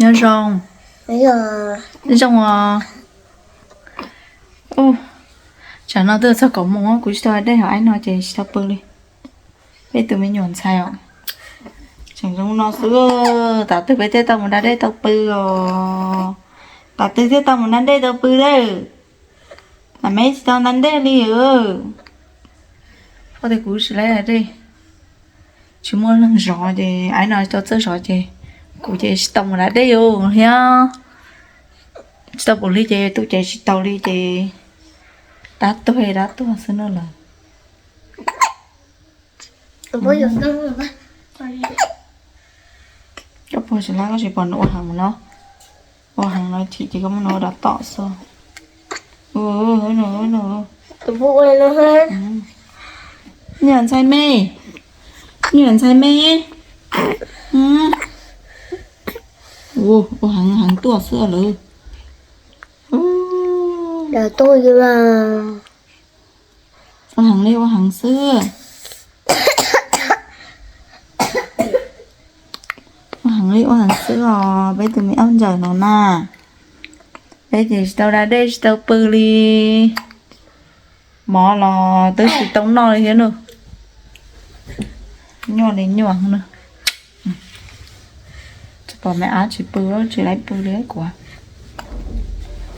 Nyob zoo. Zoo os. Tsam no twb txog kaum moos kuv tsis tau da dej, hos aib no ces tsis tau pw li. Peb tus me nyuam ntxhais os, tseem zoo no xwb. Tam twg peb thiaj tau mus da dej tau pw os? Tam twg thiaj tau mus da dej tau pw lawm? Tam me tsis tau da dej li. Poj tias kuv tsis laib da dej, tsis muaj neeg zov ces aib no tsis tau txawj zov ces kuv ces tsis tau mus da dej os thiab. Tsis tau pum li ces tus ces tsis tau li ces dab tuag dab tuag xwb no lawm. Koj puag tsis lab, koj tsis pom nws ua heev no. Ua heev no chim ces koj muab nws ua rov tom xwb. Nyuam ntxhais me, nyuam ntxhais me. Ua heev heev tuaj xwb lawm. Ua heev li ua heev xwb. Ua heev li ua heev xwb os peb tus me ab ntxawm no na. Peb ces tsis tau da dej tsis tau pw li. Mov los twb tsis tau noj li thiab na. Nyuaj li nyuaj na. Tsis pom me ab tsis pw, tsis laib pw li kuv.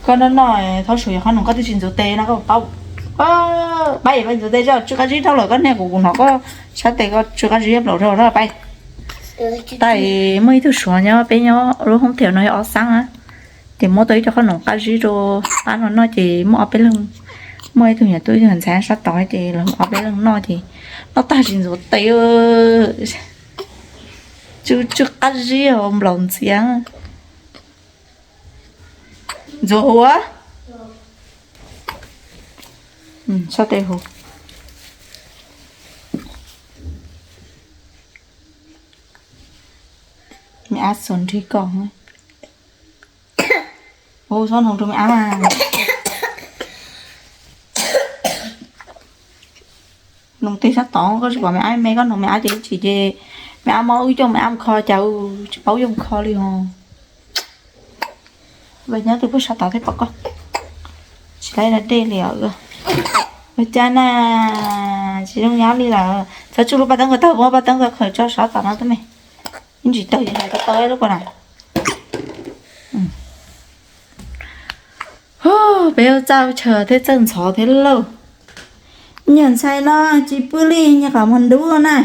Koj noj noj thaub su yog qhob noom koj twb tsis ntxuav tes no koj paub. Pab yam pab ntxuav tes tso tsw qab zib dhau lawm koj niag kuv kuv hnov koj sab tes koj tsw qab zib plaum dhau lawm pab. Tais muaj ib tug suav nyob peb nyob lub hoob thiav no yog ob xab na, ces muab tau ib co qhob noom qab zib rau pab no noj ces muaj ob peb leeg, muaj ib tug nyuam tub ib tug ntxhais sab tod ces lawv ob peb leeg noj ces noj tag tsis ntxuav tes. Tsw tsw qab zib nplaum ntxias. Ntxuav huv. Sab tes huv. Me ab xuas nrig koj. Ua txhob noog rau me ab mas. Noog tej sab tod koj tsis pom me ab me, koj noog me ab ces ib chim ces me ab mob wb coj me ab mus kho cas tsis paub coj mus kho li os. Nyob twb puag sab tod thiaj pom koj. Tsis laib da dej li os. Ua cas na, tsis zoo nyob li lawm. Txhob tsuj lub paj teeb ko tag, muab paj teeb ko khaws tso sab tom no tub me. Ib ntsis tawg ces hais tau tau lub ko na. Peb ua txaj ua chaw thiab txawj ntxhov thiab lauj. Nyuam ntxhais no tsis pw li, nyias qhov muag ntub na.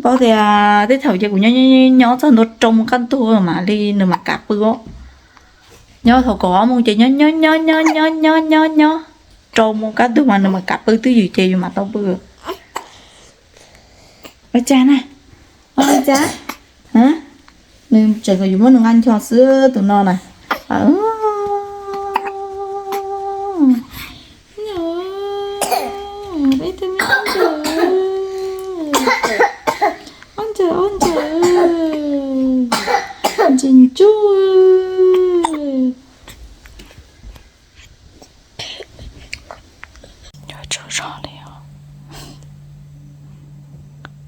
Paub tias tej thaum ces kuv nyob nyob txog ntua rau mus kaj ntug mam li nws mam kam pw os. Nyob thaum kaum ob moos ces nyob nyob nyob nyob nyob nyob nyob nyob rau mus kaj ntug mas nws mam kam pw twj ywm ces yus mam tau pw. Ua cas na, ua cas? Nws tseem kom yus muab nws nqa ncho xwb tus no na. Peb tug me ab ntxawm, ab ntxawm, ab ntxawm, ntxim ntsuj. Yuav tsaug zog li os.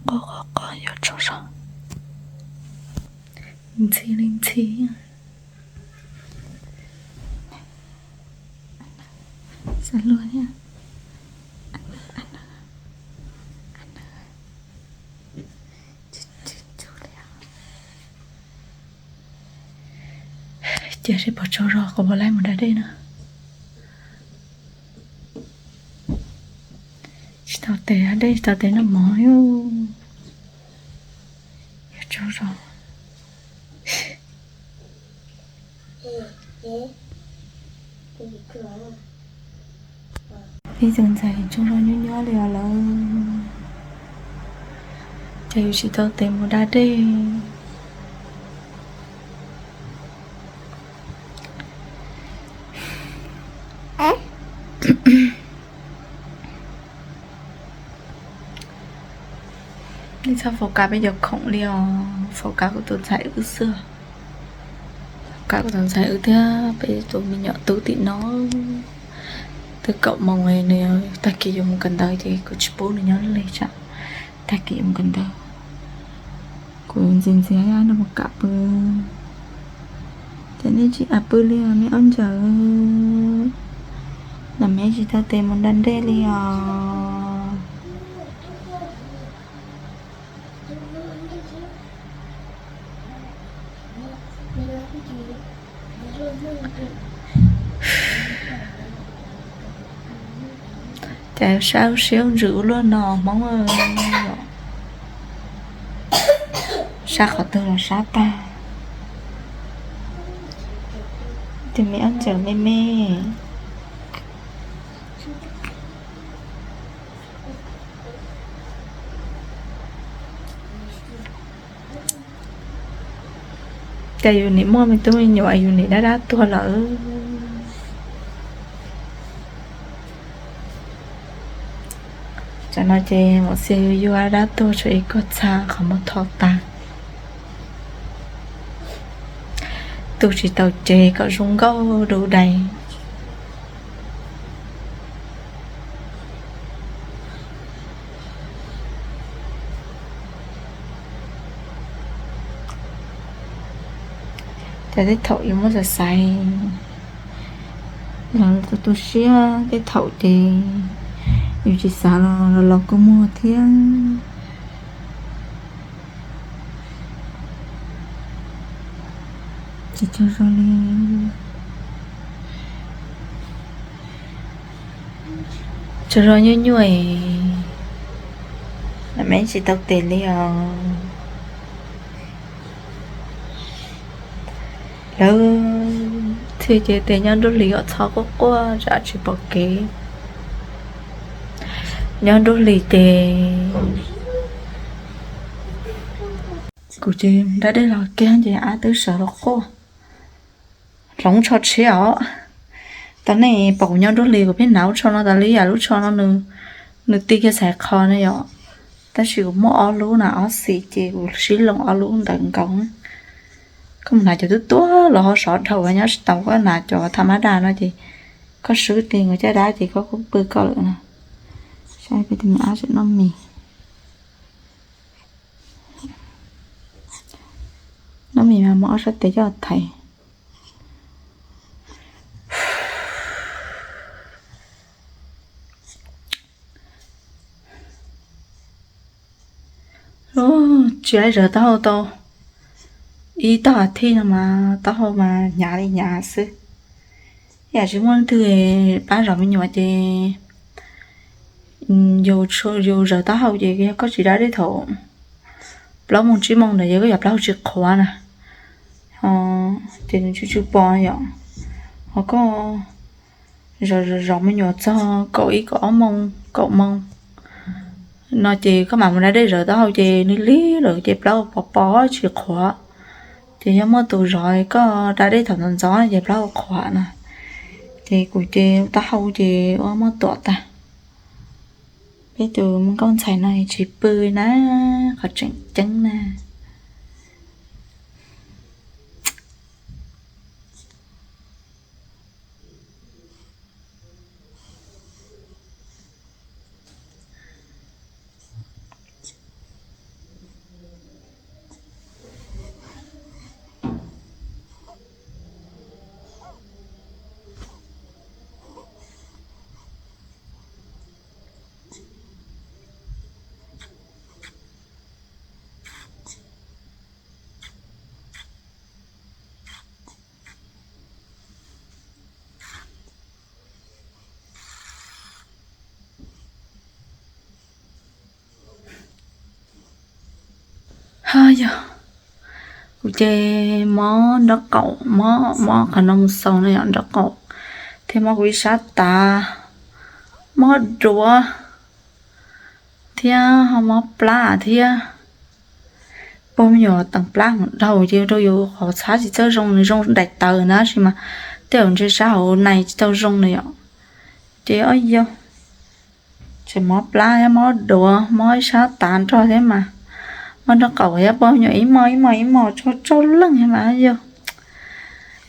Qo qo qo yuav tsaug zog. Ntxhi li ntxhi. Xav luag thiab. Cia seb puas tsaug zog kuv puas laib mus da dej na. Tsis tau tes da dej tsis tau tes noj mov. Yuav tsaug zog. Peb tus ntxhais tsaug zog nyob nyob li os lawm. Ces yus tsis tau tes mus da dej. Nej txhob faus kav peb cov khoom li os, faus kav kuv tus ntxhais wb xwb. Faus kav kuv tus ntxhais wb thiab peb tus me nyuam tub tim no. Twb kaum moos nws tag kis yuav mus kawm ntawv ces kuv tsis pub nws nyob li tsam Tag kis mus kawm ntawv, kuv ntxias ntxias no mus kam pw. Ces nej tsis kam pw li os me ab ntxawm, nam me tsis tau tes mus da dej li os. Ces sab siab ntsws ua luaj no Hmoob. Sab qhov twg los sab tag. Tus me ab ntxawm me me. Ces yus nim muaj me tub me nyuam yus nim dab dab tuag lawm. Tsam no ces mus xia yus yug dab tuag tshuav ib koj txha qhov muag tho tag. Tu tsis tau ces kom zoo nkauj du dais. Ces tej thaum yus muab xav xaiv los tu tu siab, tej thaum ces yus tsis xav los los kua muag thiab. Ces tsaug zog li, tsaug zog nyuaj nyuaj, nam me tsis tau tes li os. Lawv thiaj ces tes nyob nruab hlis kom txhob quaj quaj tsam tsis pom kev. Nyob nruab hlis ces kuv ces da dej los kiag ces ab twb sawv los quaj. Hloov tsho tshiab os. Tau nej pom kuv nyob nruab hlis kuv pheej hnav lub tsho no tas li, yam lub tsho no nws ti kiag xaiv qho na yom. Tab sis kuv muaj ob lub na, ob xim ces kuv sib loos ob lub ntawd nkaus. Koj mus hnav cov tuab tuab los ho sov dhau, nyob tsis tau, koj hnav cov tha mab daj no ces koj swb ti nkaus caj dab ces koj kuj pw koj lawm no. Saib peb tus me ab tseem noj mis, noj mis mas muab ob sab tes coj thaiv. Tsis laib zawv taub hau tau ib tog as thiv no mas taub hau mas hnyav li hnyav xwb. Yam tsis muaj leej twg pab zov me nyuam ces yus zawv taub hau ces yog koj tsis da dej thaum plaub moos tsib moos ntawd ces koj yog plaub hau tsis qhuav na, ces nws tsw tsw pos yom. Ho koj zov zov me nyuam txog kaum ib kaum ob moos kaum moos no ces koj mam mus da dej zawv taub hau ces nws lig lawm ces plaub hau pos pos tsis qhuav. Ces yog muaj tus zov koj da dej thaum ntxov ntxov ces plaub hau qhuav na. Ces kuv ces taub hau ces ua muaj tuam tag. Peb tus me nkauj ntxhais no tsis pw na, qhov tseem ceeb na. Ho yog kuv ces mob nraub qaum, mob mob qhov no mus xaus no yom, nraub qaum thiab mob kuv ib sab tav, mob duav thiab ho mob plab thiab. Pog me nyuam teem plab heev dhau ces ua rau yus qhov txhab tsis txawj zoo, nws zoo daim tawv na tab sis mas tej zaum ntshe sab hauv nais tsis tau zoo na yom. Ces ob yog tseem mob plab thiab mob duav, mob ib sab tav nrog thiab mas mob nraub qaum thiab, pog me nyuam ib mos ib mos ib mos tsaug tsaug leej thiab mas yog.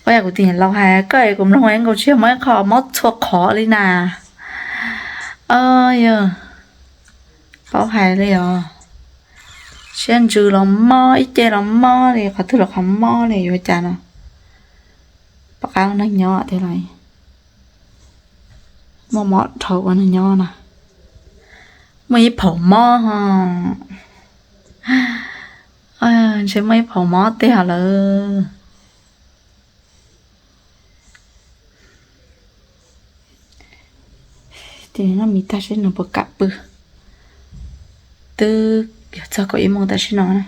Ua yam kuv tus niam laus hais koj es kuv mloog es nkaus tsis yog mob ib qho, mob txhua qhov li na. Yog paub hais li os. Siab ntsws los mob, ib ce los mob li, qhov twg los qhov mob li, yuav cas no. Pom qab ua neeg nyob tiag los muaj mob dhau ua neeg nyob no. Muaj ib phaum mob ho, ntshe muaj ib phaum mob tiag lawm. Ces noj mis tag seb nws puas kam pw. Twb yog txog kaum ib moos tam sim no na.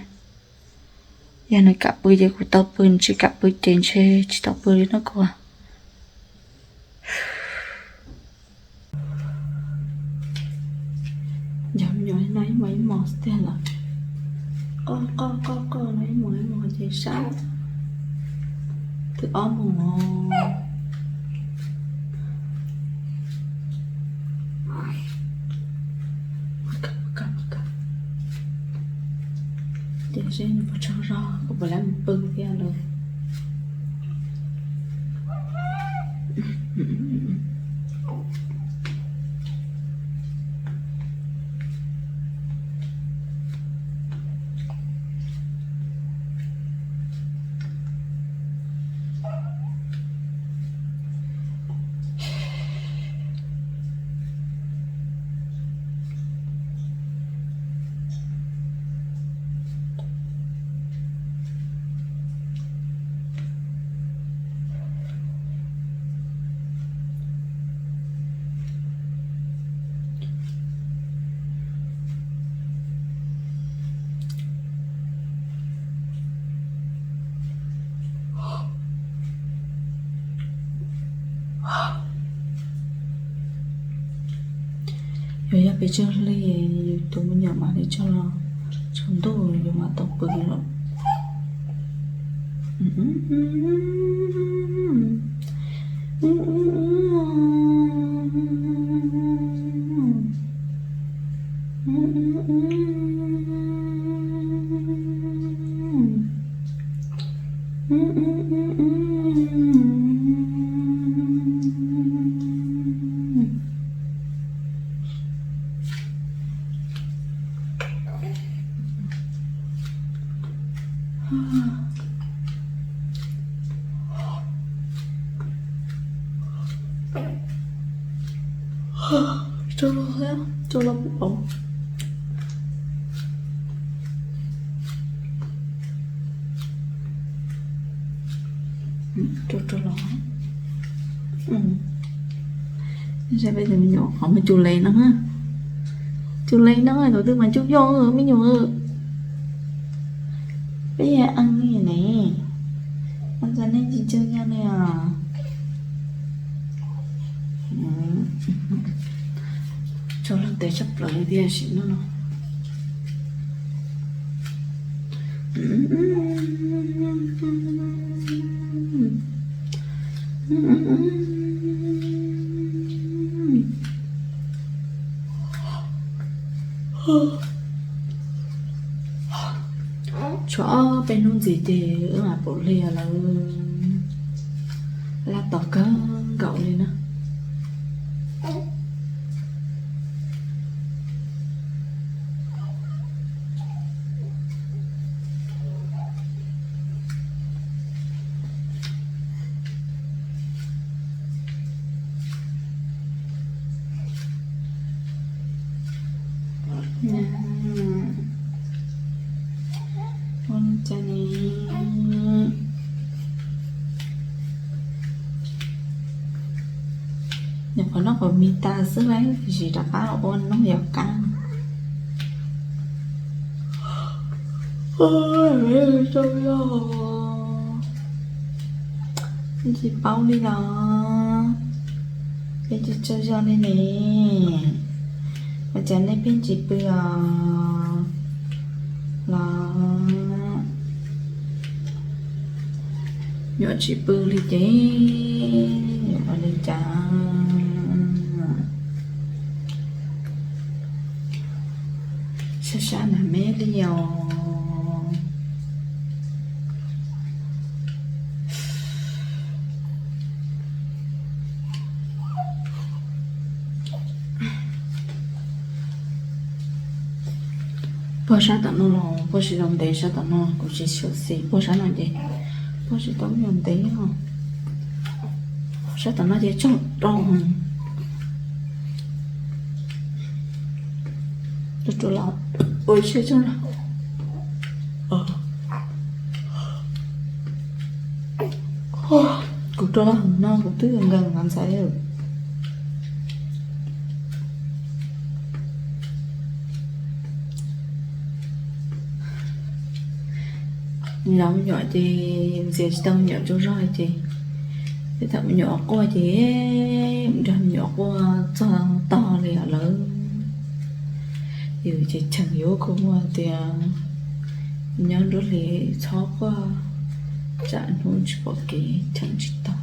Yog nws kam pw ces kuv tau pw, nws tsis kam pw ces ntshe tsis tau pw li no kuv. Yog me nyuam no ib mos ib mos tiag lawm. Qoj qoj qoj qoj no ib mos ib mos ces sab. Twb ob moos. Ces seb nws puas tsaug zog, kuv puas lab mus pw thiab lawm. Yog yog pes tsawg hli, yus tus me nyuam mam li tsaug los tsaus ntuj yus mam tau pw lawm. Tsaug los, tsaug los pub pauv. Tsaug tsaug los. Saib peb tus me nyuam qhov muag cug les no, cug les no, thaum twg mas cug yoj me nyuam. Peb yeej eej ne, ua cas nej tsis cug yoj ne os? Tsaug leej tes tshaj plaws li tiag sim no no. Tshuav ob peb hnub ntxiv ces wb mam pum hli lawm, laj tos kawg nkaus li na. Ua li cas ne? Nyuam qhuav noj qhuav mis tas xwb, lawv tsis rov qab ua noog yov kab. Tsis paub li los, peb tsis tsaug zog li ne. Ua cas nej pheej tsis pw os? Los nyuam tsis pw li ces ua li cas? Sab sab nas meb li os. Puag sab tom no los puag tsis tau ntev, sab tom no kuv tsis xyuam xim, puag sab no ces puag tsis tau ntev os. Sab tom no ces tsaug rau, rau los ua siab tsaug los. Kuv rau los no kuv twb nkees los ntxhais. Yus me nyuam ces ntxias tsis tau me nyuam tsaug zog ces, tej thaum me nyuam quaj ces nrog me nyuam quaj txog tog li os lawm. Yus ces cheem yus kua muag tias nyob nruab hlis txhob quaj, tsam hnub tsis pom kev cheem tsis tau.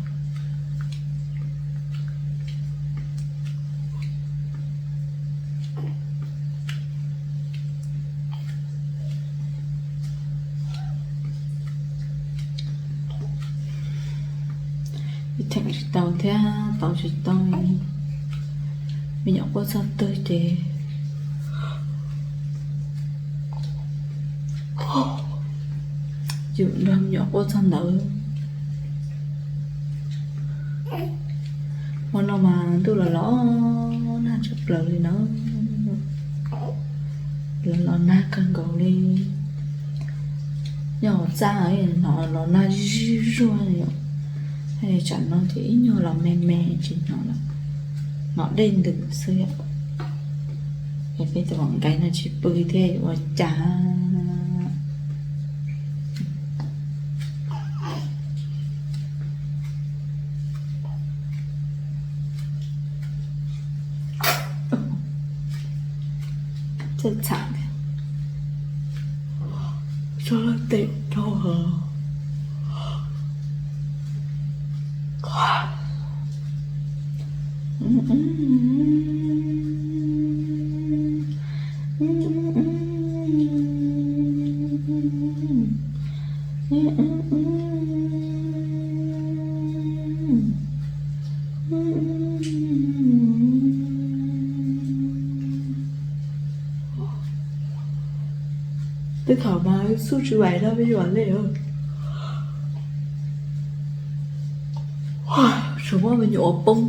Cheem tsis tau thiab tau tsis tau, me nyuam quaj txog twg ces yus nrog me nyuam quaj txog ntawd. Hmo no mas ntuj los los nag tshaj plaws li na. Los los nag kawg nkaus li. Nyob hauv txaj no los nag zuj zuag li. Tsam no ces ib nyuag los me me tsis hnov lawm, hnov dej ntws xwb yom. Es peb tus maum nkais no tsis pw thiab yuav ua cas? Txawj txham tiag, tso laj tes rau. Tej thaum mas xub tsis vais no me nyuam li. Tshuav muab me nyuam ua poob,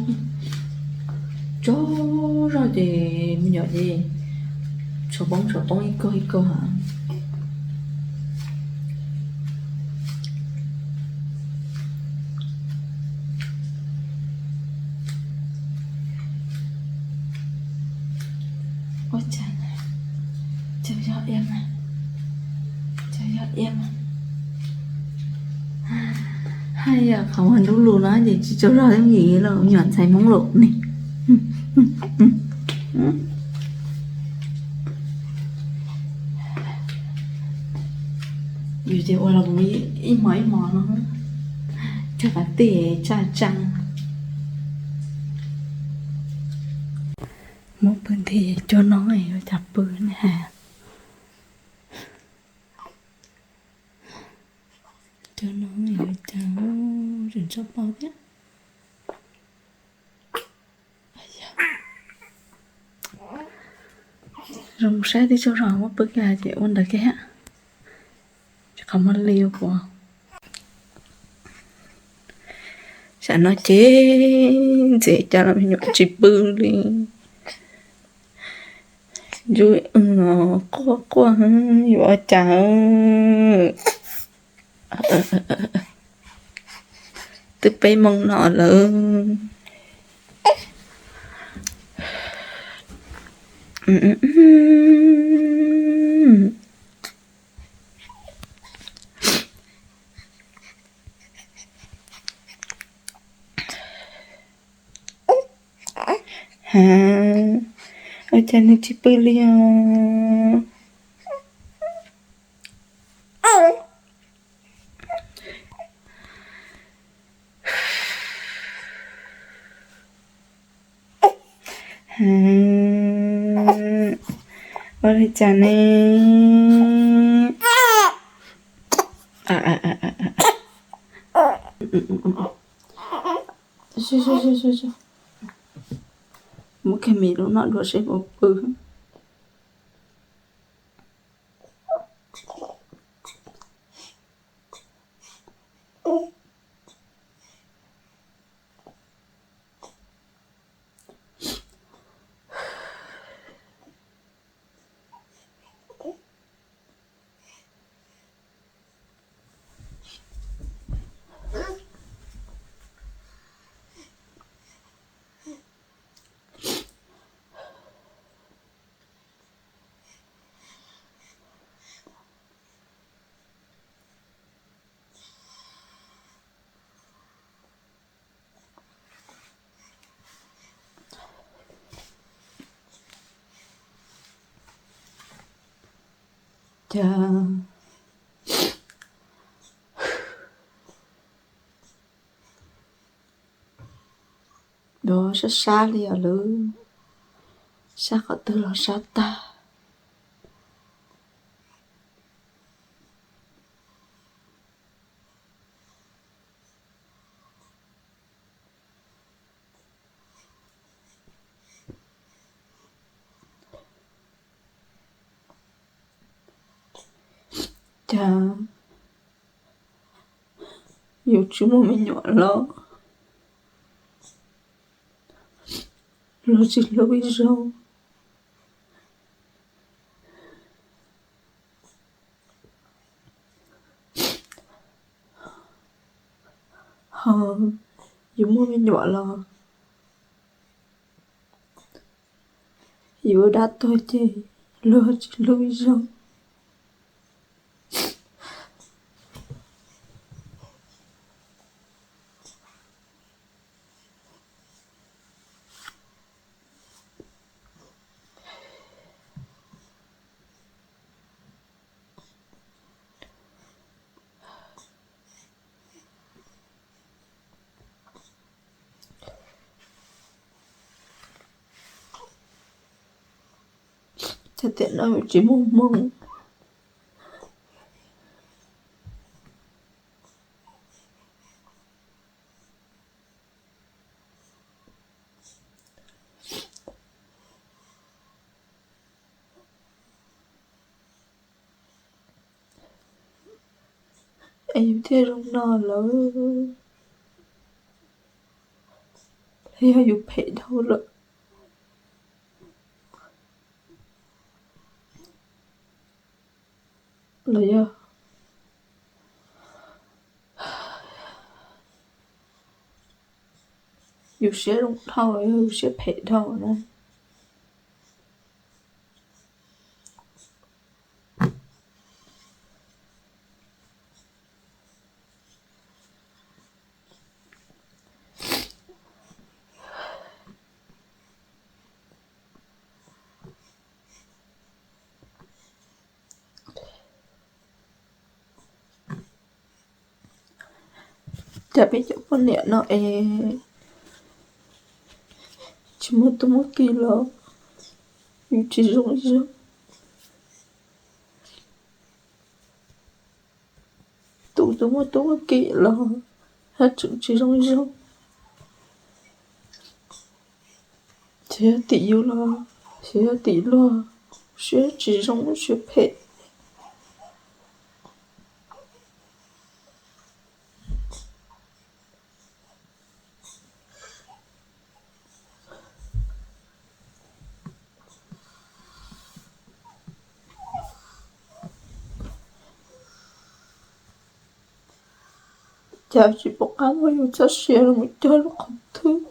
tsaug zog ces me nyuam ces tshuav poob tshuav poob ib kaug ib kaug ha. Ua cas, cas yog iab, cas yog iab. Haj yam qhov muag ntuj lus no ces tsis tsaug zog yooj yim li me nyuam ntxhais Hmoob lus ne. Yus ces ua los mus ib hmos ib hmos no, cog qab tij tsaj tsaj. Muab pw nti cua no ua cas pw ne has. Cua no ua cas tseem tso pov thiab. Zoo saib tib tsaug zog muab pw kiag ces ua ntawd kiag thiab. Tsis qhov muag li ua puas. Tsam no ces ntxim cas los me nyuam tsis pw li. Ntsuj no quaj quaj yuav ua cas. Twb peb moos no lawm. Ha, ua cas nws tsis pw li os? Ua li cas ne? Muab kiag mis rau noj dua seb puas pw. Cas, dov sab sab li os lawv, sab qhov twg los sab tag. Cas yus tsis muaj me nyuam los, los tsis hlub ib zaug. Ho yus muaj me nyuam los yus ua dab tuag ces luag tsis hlub ib zaug. Txog tiam no yus tsis muaj hmoo. Es yus thiaj zoo no lawm, yog yus phem dhau lawm los yog yus siab zoo dhau, yog yus siab phem dhau na. Cas peb cov poj niam no es tsis muaj tub muaj ki los yus tsis zoo ib zaug. Tus twg muaj tub muaj ki los haj tseem tsis zoo ib zaug. Tsis yog tim yus los, tsis yog tim luag, siab tsis zoo siab phem. Cas tsis pom qab muab yus txoj sia los mus cog lub qhov twg.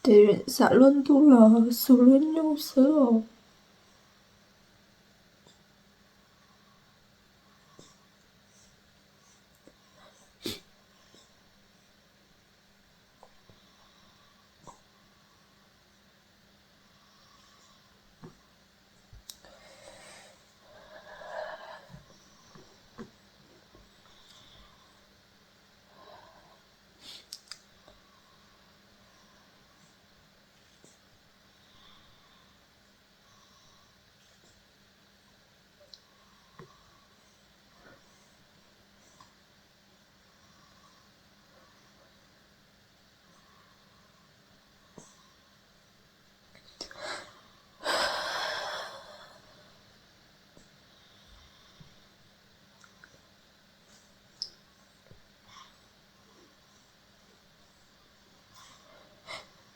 Ces xam luag ntuj los xu luag nyuj xwb os.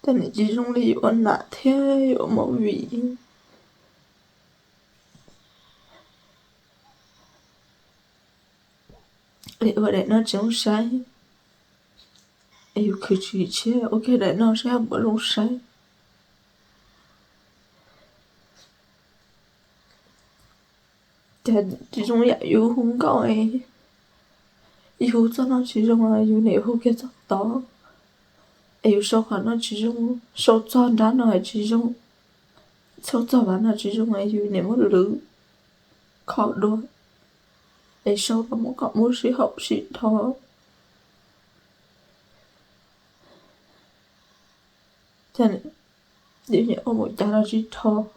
Cas nim tsis zoo li yuav ua nam thiab yuav ua movie. Es ua daim no tsis zoo saib, es yus khwv tsis tshiab ua kiag daim no saib puas zoo saib. Ces tsis zoo yam yus hu nkauj, yus hu txoj no tsis zoo, yus niam hu kiag txoj tod. Es yus sau qhov no tsis zoo, sau txog nrab no tsis zoo, sau txog nrab no tsis zoo, yus niam muab lwv kho dua, es sau los muab kom muaj sij hawm sib dhos. Ces yus niam ua mus cas los tsis dhos.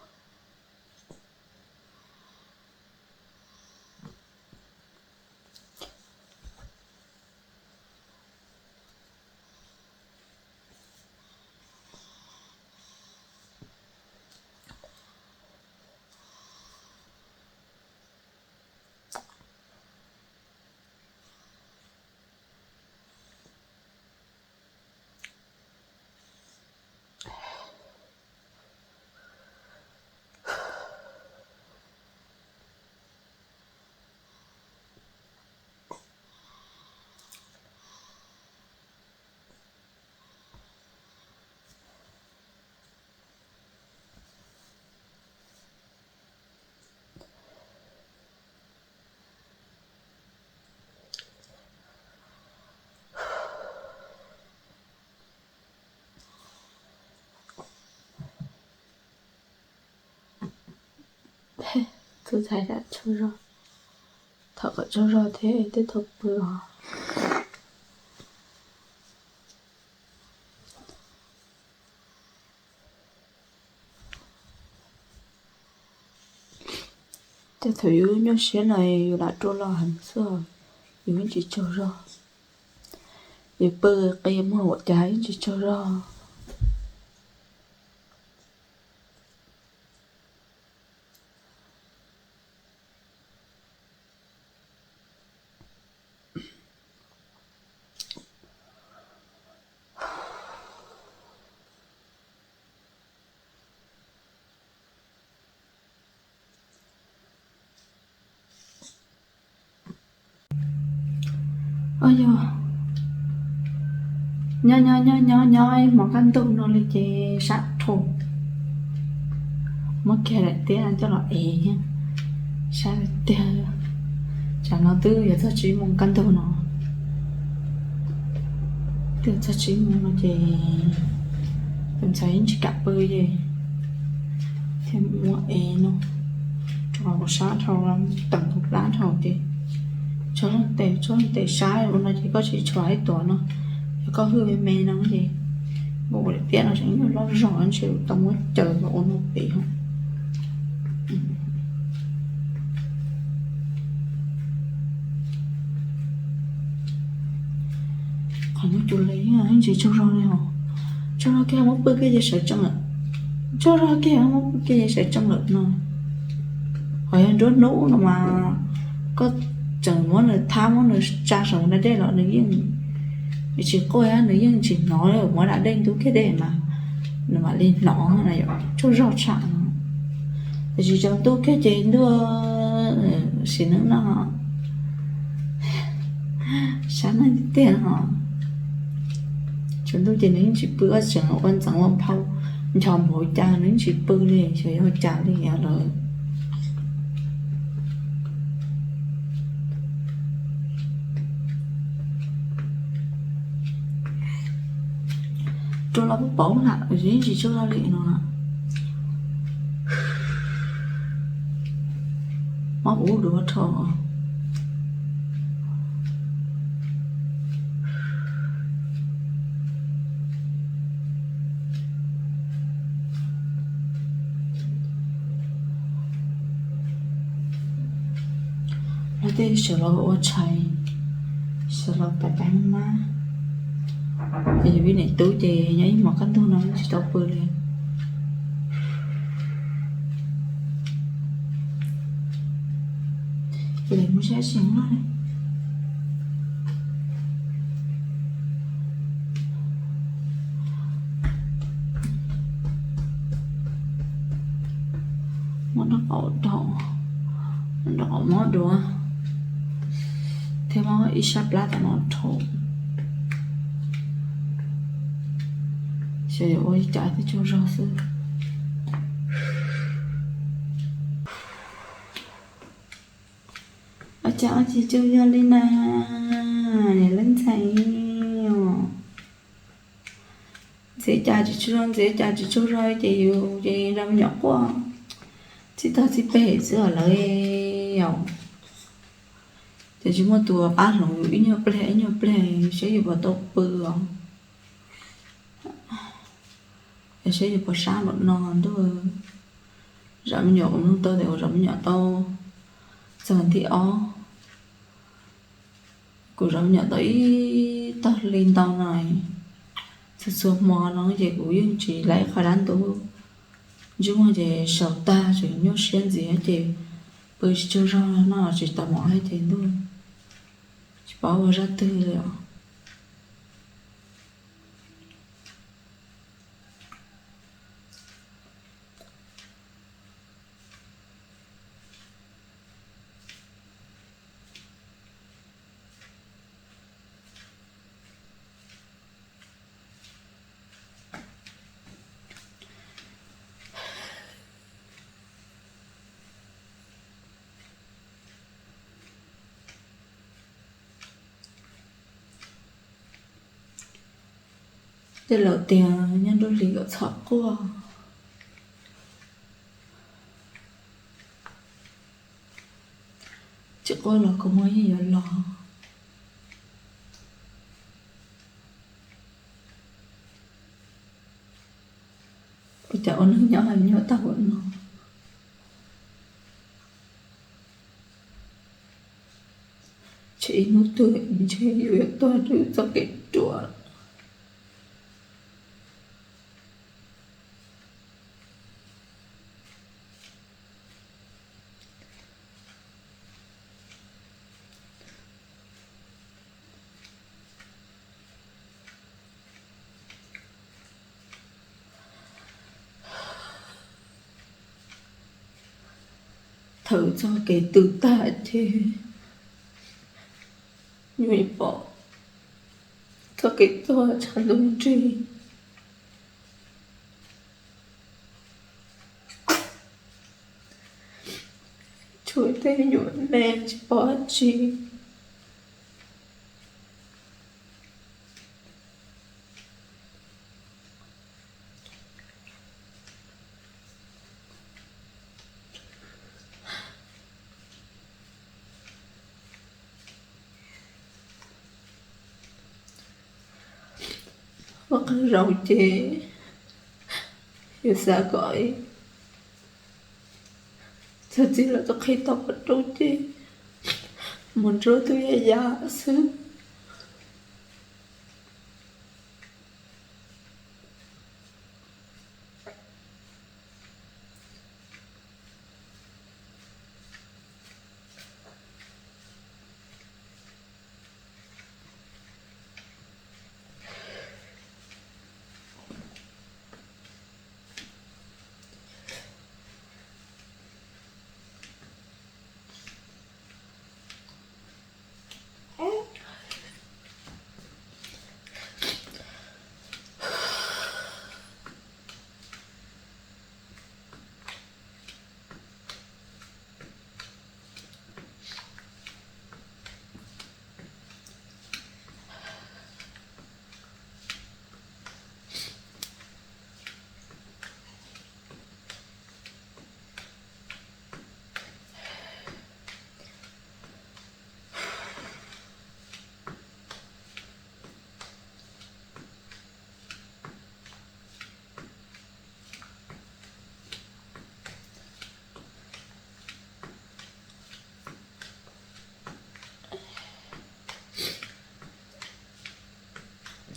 Tus txhais dab tsaug zog, thov kom tsaug zog thiab tej thaum pw os. Tej thaum yus nyuaj siab no yus lam rua los heev xwb, yus yeej tsis tsaug zog. Yus pw qi muag ua cas yeej tsis tsaug zog. Os yog, nyob nyob nyob nyob nyob ib hmos kaj ntug no li ces sab dhau, muab kiag daim tiab coj los ev, sab tiag. Tsam no twb yuav txog tsib moos kaj ntug no, twb yuav txog tsib moos no ces tus ntxhais yeej tsis kam pw ces thiaj muab ev no rau sab dhau, teem hauv plab dhau ces tso leej tes tso leej tes saib ua no ces koj tsis tshuav ib tuam no, yog koj hwj me me no ces nkaus daim tiab no tseem nyuag loj zog ntshe tau muab caws los ua no pem. Qhov muaj cus li yeej tsis tsaug zog li os. Tsaug zog kiag muab pw kiag ces sawv tsees lawm. Tsaug zog kiag muab pw kiag ces sawv tsees lawm no. Ho yog nruab hnub no mas koj tseem muab nws thab muab nws tsa saum nra dej los nws yeej tsis quaj, nws yeej tsis hnov li, muab da dej ntub kiag dej mas nws mam li hnov na yom, tsaug zog tshaj no. Tiam sis tsaus ntuj kiag ces ntuj, sim neej no sab neeg tiag tiag ho. Tsaus ntuj ces nws yeej tsis pw, koj tseem ua ntxeev ua nphau ncho npaum cas nws yeej tsis pw li, xyov yog cas li lawm. Rua los pom lam yeej tsis tsaug zog li no. Mob kuv ub duav rho. Los tej sawv los ua tshais, sawv los pais pais mab. Ces yus ib niam tub ces nyob ib hmos kaj ntug no tsis tau pw li. Ces mus saib tsis muaj li. Muab noj qaum, noj qaum mob duav. Muab ib sab plab tom no rhaub, xyov yuav ua li cas thiaj tsaug zog xwb. Ua cas ua tsis tsaug zog li na, niam leej ntxhais os. Ntxiv cas tsis tsaug zog, ntxiv cas tsis tsaug zog ces yus ces nrog me nyuam quaj txij tog txij pem xwb os lawv. Ces tsis muaj tus pab hloov yus ib nyuag pliag ib nyuag pliag saib yus puas tau pw os. Es saib yus puas sab npaum no ntuj. Zam me nyuam kuv mloog tau tias kuv zam me nyuam tau txog nthib ob. Kuv zam me nyuam tau ib tog hli ntau no, txhua txhua hmo no ces kuv yeej tsis laib qhov dab ntub. Ntsej muag ces saum tag tseem nyuaj siab ntxiv ces pw tsis tsaug zog no tsis tau mov thiab ces ntuj tsis paub ua zaj twg li os. Tej laus tias nyob nruab hlis kom txhob quaj. Tsis quaj los kua muag yeej yuav los. Ua cas ua neeg nyob hais nyuaj tag ua no. Tsam ib hnub twg ntshe yus yuav tuag rau txoj kev ruam. Thaum txoj kev tu tag ces nyuam pom txoj kev tuag tshav ntuj nrig. Tshuav tej nyuam me tsis pom dab tsi. Ua qeeg zaus ces yus xav kom txog txiv lawv tuaj qhib tau qhov rooj ces mus nruab tus yaj yaj xwb.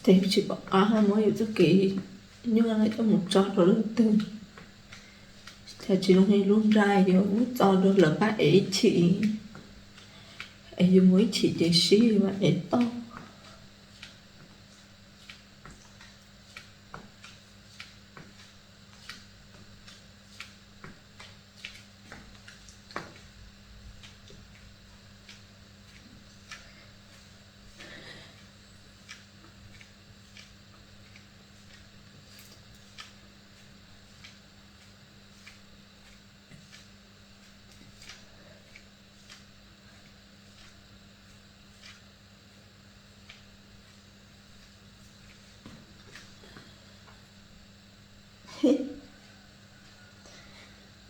Ces tsis pom qab muab yus txoj kev nyuaj no coj mus tso rau leej twg. Cas tsis zoo li lub nra yuav muab tso rau lawv pab ev ib chim, es yus mus ib chim ces sib mam ev tau.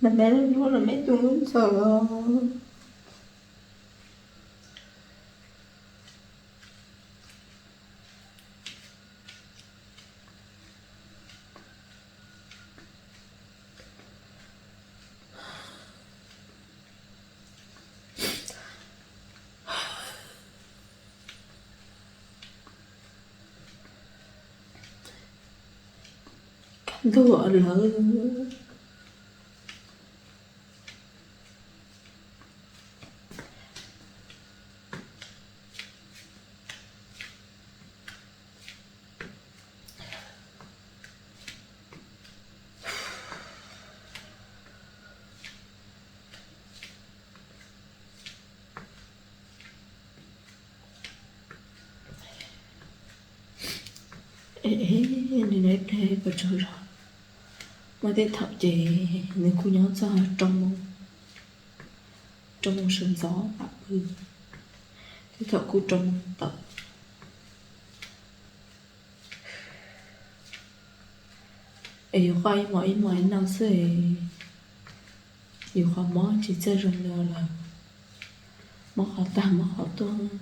Los me lub hnub los me tu lub ntxawm los. Kaj ntug lawm. Nws nyob ib pliag pes tsawg zog. Muaj tej thaum ces nws kuj nyob txog rau, rau moos sawv ntxov pam pw, tej thaum kuj rau moos tawm. Es yus qoj ib hmos ib hmos ib no xwb, yus qhov mob tsis txawj zoo li lawm, mob qhov tag mob qhov tuaj.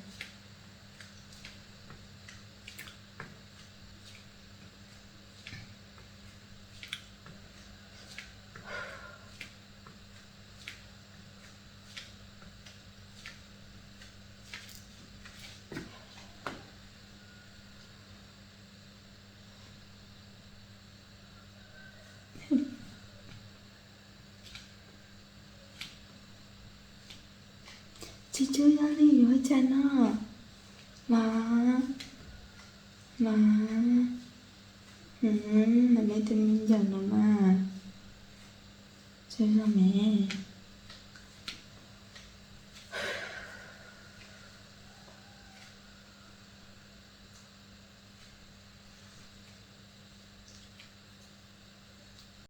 Tsis tsaug zog li yuav cas no. Mas, mas, mas me tus me ncawm no mas, tsaug zog me.